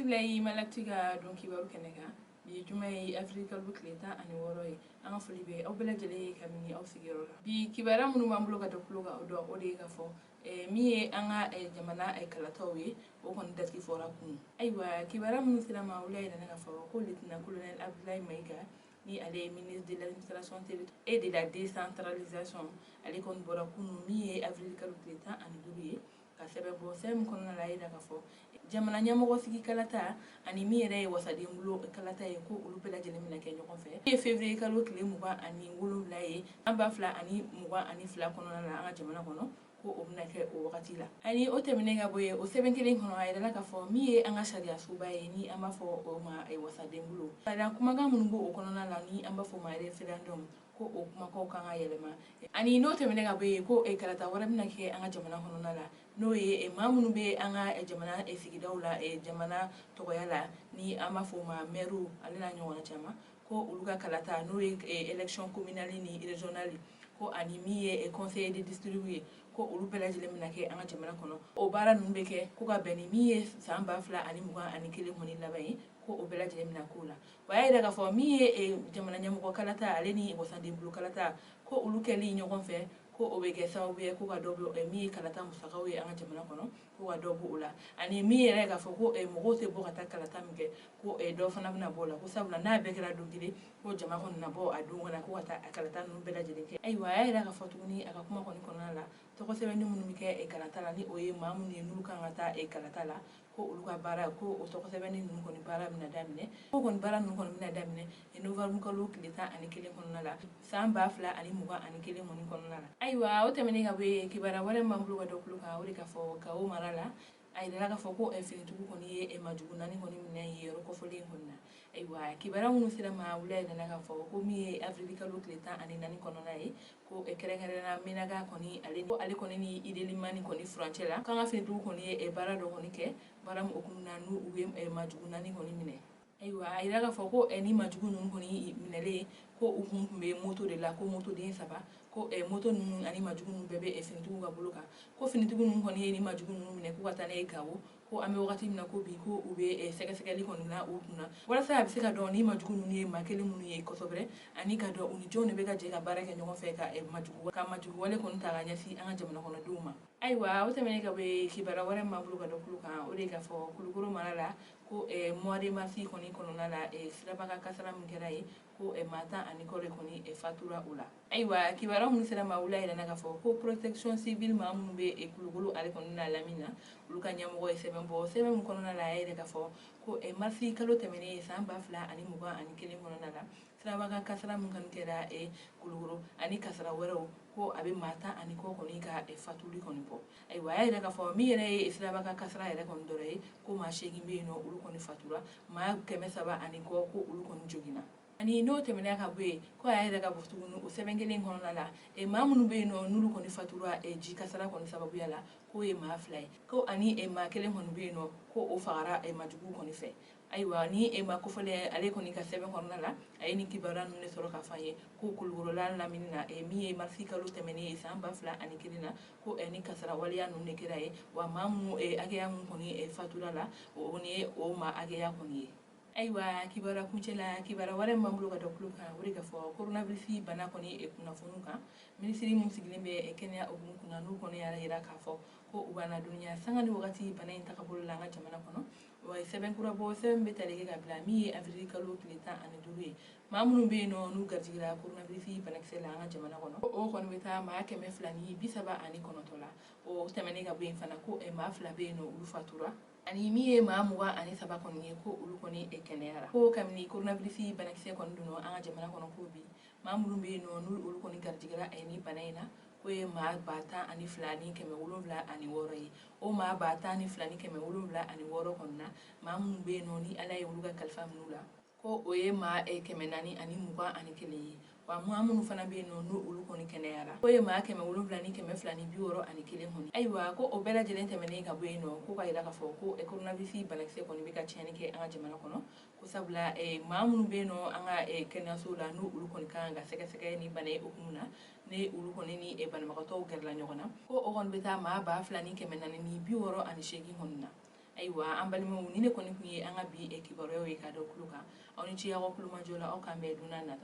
Bisimila i Malactu ka don kibaru kɛnɛ kan. Bi ye juma ye, avril kalo tile 16 ye. An ka foli bɛ aw bɛɛ lajɛlen ye kabini aw sigiyɔrɔ la. Bi kibaruya minnu b'an bolo ka da tulo kan, o dɔn o de ye ka fɔ min ye an ka jamana kalataw ye, o kɔni date fɔra kunun. Ayiwa, kibaruya minnu sera ma, olu y'a yira k'a fɔ ko lieutenant colonel Abdoulaye Maïga, ni ale ye ministre de l'Administration et de la Décentralisation, ale kɔni bɔra kunun, min ye avril kalo tile 15 ye, ka sɛbɛn bɔ. Sɛbɛn min kɔnɔna la, a yira k'a fɔ jamana ɲɛmɔgɔ sigi kalata ani min yɛrɛ ye wasaden bolo kalata ye, ko olu bɛɛ lajɛlen bɛna kɛ ɲɔgɔn fɛ. Min ye février kalo tile 27 ye an 2022 kɔnɔna la an ka jamana kɔnɔ, ko o bɛna kɛ o wagati la. Ani o tɛmɛnen ka bɔ yen, o sɛbɛn kelen kɔnɔ, a yirala k'a fɔ min ye an ka sariya soba ye, ni an b'a fɔ o ma wasaden bolo, sariya kumakan minnu b'o kɔnɔna la, ni an b'a fɔ o ma référendum, ko o kumakaw kan ka yɛlɛma. Ani n'o tɛmɛnen ka bɔ yen, ko kalata wɛrɛ bɛna kɛ an ka jamana kɔnɔna la, n'o ye maa minnu bɛ an ka jamana sigidaw la jamana tɔgɔya la, ni an b'a fɔ o ma maire, ale n'a ɲɔgɔnna caman, ko olu ka kalata, n'o ye élection communale ni régionale, ko ani min ye conseiller de district ye, ko olu bɛɛ lajɛlen bɛna kɛ an ka jamana kɔnɔ. O baara ninnu bɛ kɛ ko ka bɛn ni min ye san 2021 kɔni laban ye, ko o bɛɛ lajɛlen bɛna k'o la. O y'a yira k'a fɔ min ye jamana ɲɛmɔgɔ kalata, ale ni wasaden bolo kalata, ko olu kɛli ɲɔgɔn fɛ, ko o bɛ kɛ sababu ye ko ka dɔ bɔ min ye kalata musakaw ye an ka jamana kɔnɔ, ko ka dɔ bɔ o la. Ani min yɛrɛ k'a fɔ ko mɔgɔw tɛ bɔ ka taa kalata min kɛ, ko dɔ fana bɛna bɔ o la, ko sabula n'a bɛɛ kɛra don kelen, ko jama kɔni na bɔ a don kɔnɔ ko ka taa kalata ninnu bɛɛ lajɛlen kɛ. Ayiwa, a y'a yira k'a fɔ tuguni a ka kuma kɔni kɔnɔna la, tɔgɔ sɛbɛnni minnu bɛ kɛ kalata la, ni o ye maa minnu ye n'olu kan ka taa kalata la, ko olu ka baara, ko o tɔgɔ sɛbɛnni ninnu kɔni baara bɛna daminɛ, ko kɔni baara ninnu kɔni bɛna daminɛ novembre kalo tile 11 kɔnɔna la san 2021 kɔni kɔnɔna la. Ayiwa, o tɛmɛnen ka bɔ yen, kibaruya wɛrɛ min b'an bolo ka da tulo kan, o de k'a fɔ Gawo mara la, a yirala k'a fɔ ko finitigiw kɔni ye majugu naani kɔni minɛ yen yɔrɔ kɔfɔlen kɔni na. Ayiwa, kibaruya minnu sera ma, wula yirala k'a fɔ ko min ye avril kalo tile 14 kɔnɔna ye, ko kɛrɛnkɛrɛnnenya Menaka kɔni, ale kɔni ni Indelimani kɔni furancɛ la, k'an ka finitigiw kɔni ye baara dɔ kɔni kɛ, baara min hukumu na n'u u ye majugu naani kɔni minɛ. Ayiwa, a yira k'a fɔ ko ni majugu ninnu kɔni minɛlen, ko u kun bɛ moto de la, ko motoden saba, ko moto ninnu ani majugu ninnu bɛɛ bɛ finitigiw ka bolo kan, ko finitigiw ninnu kɔni ye ni majugu ninnu minɛ k'u ka taa n'a ye Gawo. Ko an bɛ wagati min na ko bi, ko u bɛ sɛgɛsɛgɛli kɔni na u kunna walasa a bɛ se ka dɔn ni majugu ninnu ye maa kelen minnu ye kosɛbɛ, ani ka dɔn u ni jɔnw de bɛ ka jɛ ka baara kɛ ɲɔgɔn fɛ ka majugu wale kɔni ta ka ɲɛsin an ka jamana kɔnɔdenw ma. Ayiwa, o tɛmɛnen ka bɔ yen, kibaruya wɛrɛ min b'an bolo ka da tulo kan, o de ye k'a fɔ Kulukoro mara la, ko mois de mars kɔni kɔnɔna la, siraba kasara min kɛra yen, ko maa 10 ani kɔ de kɔni fatura o la. Ayiwa, kibaruya minnu sera ma, wula yɛrɛ k'a fɔ ko protection civile maa minnu bɛ Kulukoro ale kɔni n'a lamini na, olu ka ɲɛmɔgɔ ye sɛbɛn bɔ. Sɛbɛn min kɔnɔna la, a y'a yira k'a fɔ ko mars kalo tɛmɛnen ye san 2021 kɔnɔna la, siraba kasara min kɔni kɛra Kulukoro ani kasara wɛrɛw, ko a bɛ maa 10 ani kɔ kɔni ka fatuli kɔni bɔ. Ayiwa, a y'a yira k'a fɔ min yɛrɛ ye siraba kasara yɛrɛ kɔni dɔrɔn ye, ko maa 8 bɛ yen nɔ, olu kɔni fatura, maa 300 ani kɔ, ko olu kɔni joginna. Ani n'o tɛmɛna ka bɔ yen, ko a y'a yira k'a fɔ tuguni o sɛbɛn kelen kɔnɔna la, maa minnu bɛ yen nɔ n'olu kɔni fatura ji kasara kɔni sababuya la, k'o ye maa 2 ye, ko ani maa kelen kɔni bɛ yen nɔ, ko o fagara majugu kɔni fɛ. Ayiwa, ni maa kofɔlen ale kɔni ka sɛbɛn kɔnɔna la, a ye nin kibaruya ninnu de sɔrɔ k'a fɔ an ye, ko Kulukorola lamini na, min ye mars kalo tɛmɛnen ye san 2001 na, ko ni kasara waleya ninnu de kɛra yen, wa maa minnu hakɛya min kɔni fatura la, o ni ye o maa hakɛya kɔni ye. Ayiwa, kibaruya kuncɛ la, kibaruya wɛrɛ min b'an bolo ka da tulo kan, o de k'a fɔ coronavirus bana kɔni kunnafoniw kan, minisiri min sigilen bɛ kɛnɛya hukumu kunna, n'u kɔni y'a yira k'a fɔ ko u b'an ladɔnniya sanga ni wagati bana in tagabolo la an ka jamana kɔnɔ. Wa sɛbɛn kura bɔ, sɛbɛn bɛ tali kɛ ka bila min ye avril kalo tile 15 ye, maa minnu bɛ yen nɔ n'u garijɛgɛra coronavirus banakisɛ la an ka jamana kɔnɔ, o kɔni bɛ taa maa 239 la. O tɛmɛnen ka bɔ yen fana, ko maa 2 bɛ yen nɔ, olu fatura, ani min ye maa 23 kɔni ye, ko olu kɔni kɛnɛyara. Ko kabini coronavirus banakisɛ kɔni donna an ka jamana kɔnɔ, ko bi maa minnu bɛ yen nɔ n'olu olu kɔni garijɛgɛra ni bana in na, k'o ye maa 12,706 ye. O maa 12,706 kɔni na, maa minnu bɛ yen nɔ ni Ala ye olu ka kalifa minɛ u la, ko o ye maa 421 ye. Wa maa minnu fana bɛ yen nɔ n'o olu kɔni kɛnɛyara, k'o ye maa 7,261 kɔni. Ayiwa, ko o bɛɛ lajɛlen tɛmɛnen ka bɔ yen nɔ, ko ka yira k'a fɔ ko coronavirus banakisɛ kɔni bɛ ka tiɲɛni kɛ an ka jamana kɔnɔ, ko sabula maa minnu bɛ yen nɔ an ka kɛnɛyaso la, n'u olu kɔni kan ka sɛgɛsɛgɛ ni bana ye hukumu na, ni olu kɔni ni banabagatɔw gɛrɛla ɲɔgɔn na, ko o kɔni bɛ taa maa 2468 kɔni na. Ayiwa, an balimaw, ni ne kɔni tun ye an ka bi kibaruyaw ye ka da tulo kan. Aw ni ce aw ka kulomajɔ la. Aw k'an bɛn don n'a nata.